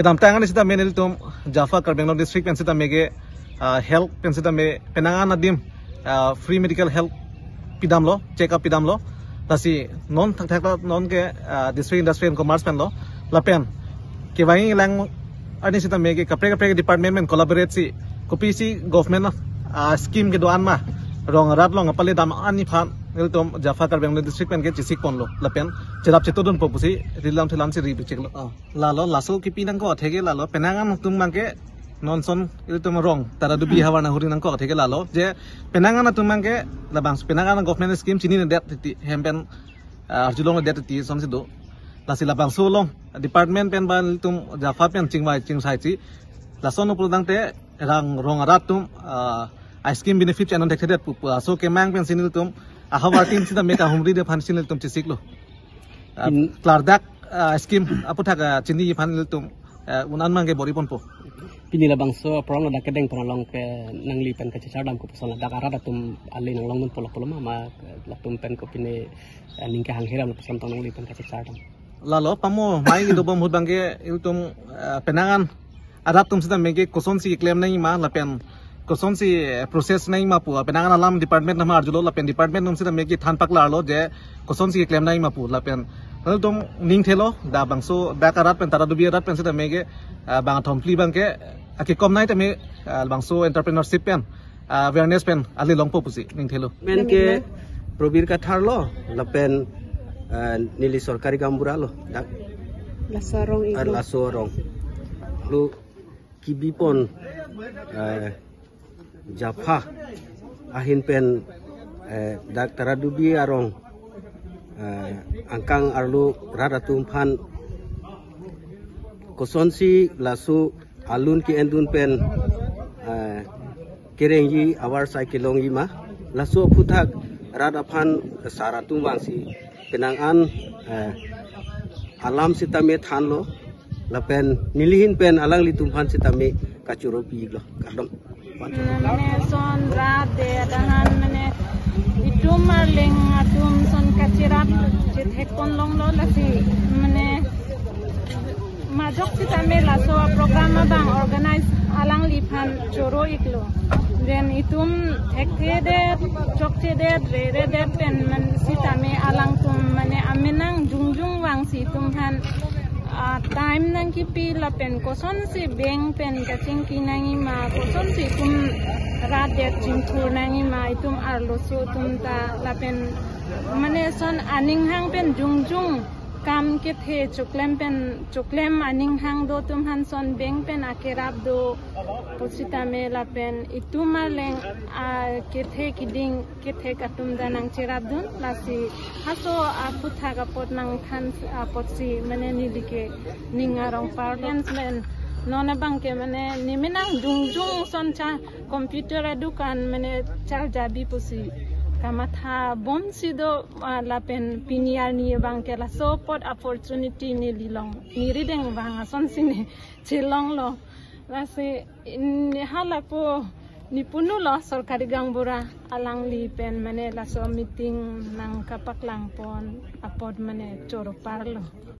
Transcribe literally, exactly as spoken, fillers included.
Kedamtang arni sitame nelitum Jaffa Karbi Anglong District pen sitame ke, ah, health pen sitame penang an adim, ah, free medical health pidamlo, check up pidamlo. Lasi non thakthak lo non ke, ah, District Industry and Commerce pen lo. Lapen kevangji lang arni sitame ke kaprek kaprek department pen collaborate si kopisi government, ah, scheme kedo-an ma rong arat along apale dam an aphan nelitum Jaffa Karbi Anglong District pen ke chesik ponlo. Lapen cherap chetudunpo pusi rilam thilam si ri bichiklo. Ah. Lalo laso kipi nangkok atheke lalo penang an atum abangke non ason ilitum rong tara dubi havar nang huri nangkok atheke lalo je penang an atum abangke labang penang an government scheme chininedet titi hem pen, ah, arjulongledet titi ason si do. Lasi labangso along department pen ba ilitum Jaffa pen chingvai chingsai si lason upro dangte rang rong arat atum, ah, a scheme benefit channel thekthedet pu pu aso kemang pen si nelitum ahavar team sitame kahumridet aphan si nelitum chesiklo. Ah, In- klardak, ah, scheme aputhak, ah, chiniji aphan nelitum, ah, un-an abangke bor-i ponpo. Pini labangso aphrang ladak kedeng pon along ke nangli pen kachechar dam kopuson ladak arat atum ale nanglongdun pulo pulo ma, ma latum pen ko pini, eh, ning kehang hiram lapuson tong nangli pen kachechar dam. Lalo pamo mai kedobom ahut abangke ilitum, ah, penang an arat atum sitame ke kosonsi keklem nangji ma lapen kosonsi, eh, process nangji ma pu penang an alam department atum arjulo lapen department atum sitame kethan paklarlo je kosonsi keklem nangji ma pu lapen Hal dong ning thelo, dak bangso, dak arat pen, Taradubi arat pen sitame ke, ah, bang athom phli abang ke, ah, kekom nai tame, ah, bangso entrepreneurship pen, ah, awareness pen ale longpo pusi ning thelo. Men ke Probir Kathar lo, lapen, ah, neli sorkari gaonbura lo, dak Laso arong ar iklo. Laso arong. Lo kibipon, eh, japha ahin pen, eh, dak Taradubi arong, eh, angkang arlo rat atum aphan kosonsi laso alun ke-endun pen, eh, kerengji, avarsai kelongji ma, laso aphuthak rat aphan sar atum vangsi penang an, eh, alam sitame thanlo, lapen neli ahin pen alanglitum aphan sitame kachoro pi iklo, kardom. Mane son rat de dahan mane itum arleng atum son kacherap chethek pon longlo, lasi mane majok sitame laso program abang organize alangliphan choro iklo. Then itum thekthedet, chokchedet, reredet pen man sitame alangtum mane amenang jongjong vangsi itum aphan, ah, time nangkipi lapen kosonsi bank pen kachingki nangji ma, kosonsi itum rat det chingthur nangji ma, itum arloso atum ta lapen mane son aning hang pen jongjong kam kethe choklem pen, choklem aning hang do atum aphan son bank pen akerap do pusitame lapen itum arleng, ah, kethe kiding kethek atum ta nangcherapdun, lasi halaso aphuthak apot nangthan apotsi mane neli ke ning arong parlance pen non abang ke mane nemenang jongjong son cha computer adukan mane charjabi pusi kamatha bomsi do, ah, lapen pini arni abang ke laso apot opportunity neli long, neli rideng vang asonsi ne chelonglo. Lasi in, halapu ne punulo sorkari gaonbura alangli pen mane laso meeting nangkapaklang pon apot mane choro parlo.